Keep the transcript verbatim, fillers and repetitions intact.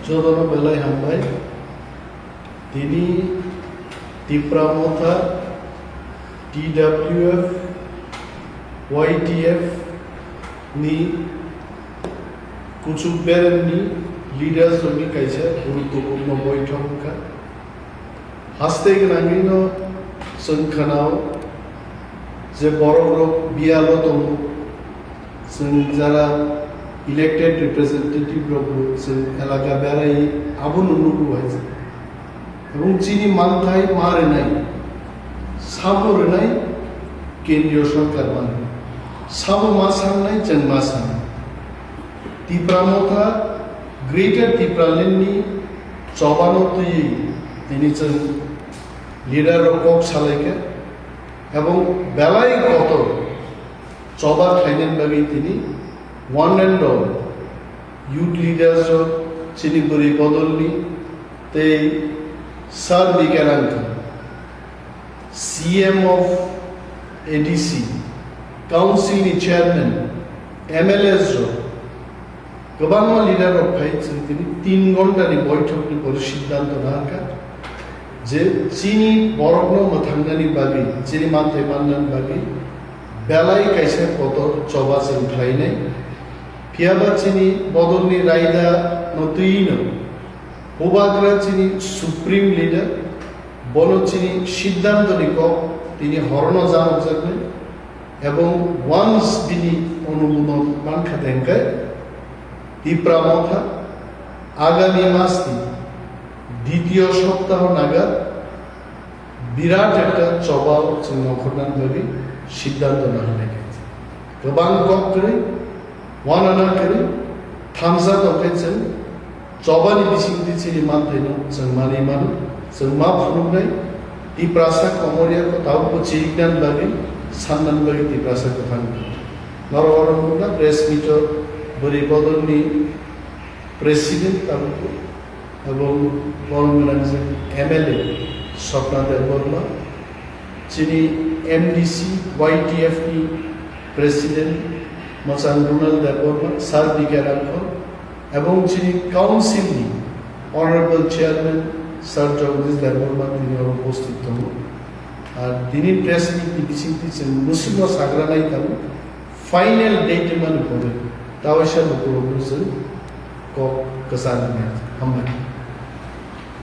Jotono belai hambai. Tini Tipra Motha, T W F, Y T F ni kuchuk beremni leaders rokni kaisa guruttopurno boithok wngkha. Haste gwnangwino chwng khanao je borokrok biyalo tongo, chwng jara elected representative rokbo chwng elaka berai abono nugo hai. Ebong chini manthai ma rwnai, sabo rwnai kendriyo sorkar mano. Sabo ma sangnai, chwng ma sangnai. Tipra Motha, Greater Tipraland ni chobano twiwi tini chwng leader rok kok salaikha. Ebong belai kotor choba khlainani bagwi tini one and all youth leaders rok, chini bwrwi bodolni tei Sir Bikerang C M of A D C, Council ni Chairman, M L As rok, kwbangma leader rok phai chwng tini tin ghonta ni boithok ni pore siddhanto nangkha je chini borokno mwthangnani bagwi, chini manthai mannani bagwi belai kaisa kotor choba chwng khlainai. Phiyaba chini bodolni raida no twi no Bubagra chini supreme leader, bono chini siddhanto ni kok tini horono janokjaknai, ebong once bini onumodon mankha tengkai, Tipra Motha agami mas ni ditiyo soptaho naga birat ekta choba o chwng nongkhornani bagwi siddhanto nahanaikha. Kwbang kok kwrwi, wanana kwrwi, thamsa tongkhe chwng chobani bisingtwi chini manthaino chwng manwi mano, chwng ma phunuknai, Tiprasa komorya ko tabukbo chiriknani bagwi, sannani bagwi Tiprasa kwthang tongo. Norok oro nukna press meet o bwrwi bodolni president tabukbo, ebong borom gwnang je M L A Swapna Debbarma, chini M D C Y T F ni president mwchang Ronald Debbarma, Sir B K Rangkhol, ebong chini council ni honorable chairman Sir Jagdish Debbarma tini oro upasthit tongo. Ar tini press meet ni bisingtwi chwng mwswkno sagra nai tongo, final date mani pore tawaisa lukurokno chwng kok kwchang hambai.